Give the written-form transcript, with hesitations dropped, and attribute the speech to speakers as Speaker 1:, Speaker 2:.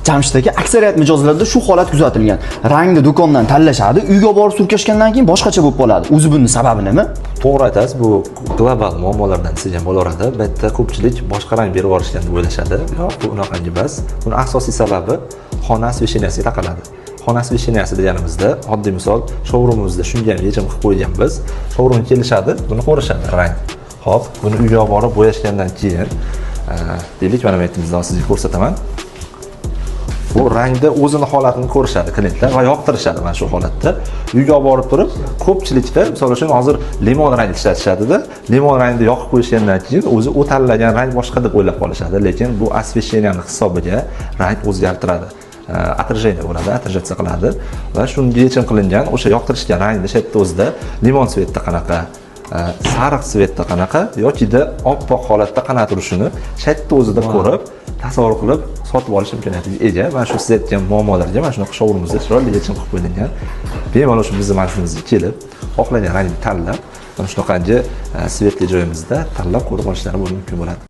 Speaker 1: Jamshid aka, aksariyat mijozlarda shu holat kuzatilgan. Rangni do'kondan tanlashadi, uyga borib surkashgandan keyin boshqacha bo'lib qoladi. O'zi buni sababi nima?
Speaker 2: To'g'ri aytasiz, bu global muammolardan desak ham bo'laveradi. Bu yerda ko'pchilik boshqa rang berib yuborishgan deb o'ylashadi. Yo'q, bu unaqangi emas. Buni asosiy sababi xona освещения siga taqaladi. Xona освещения si deganimizda, oddiy misol, showroomimizda shunga ham yechim qilib qo'yganmiz. Showroomga kelishadi, buni ko'rishadi, rang. Xo'p, buni uyga olib borib bo'yashgandan keyin, deylik, mana bu yerda sizga ko'rsataman. Bu rangda o'zini holatini ko'rishadi klientlar va yoqtirishadi mana shu holatda. Uyga olib borib turib, ko'pchilikda, misol uchun, hozir limon rang ishlatishadida, limon rangni yoqib qo'yishgandan keyin o'zi u tanlagan rang boshqa deb o'ylab qolishadi, lekin bu освещения ni hisobiga rang o'zgartiradi. Отражение bo'ladi, отражаться qiladi va shunga yechim qilingan. O'sha yoqtirishgan rangni shu yerda o'zida limon цвет da qanaqa, sariq цвет da qanaqa yokida oppoq holatda qanaqa turishini shu yerda o'zida ko'rib, tasavvur qilib sotib olish imkoniyatiga ega. Mana shu siz aytgan muammolarga mana shunaqa showroomimizda chiroyli yechim qilib qo'yilgan. Bemalol shu bizni manzilimizga kelib, xohlagan rangni tanlab, mana shunaqangi свет li joyimizda tanlab ko'rib olishlari mumkin bo'ladi.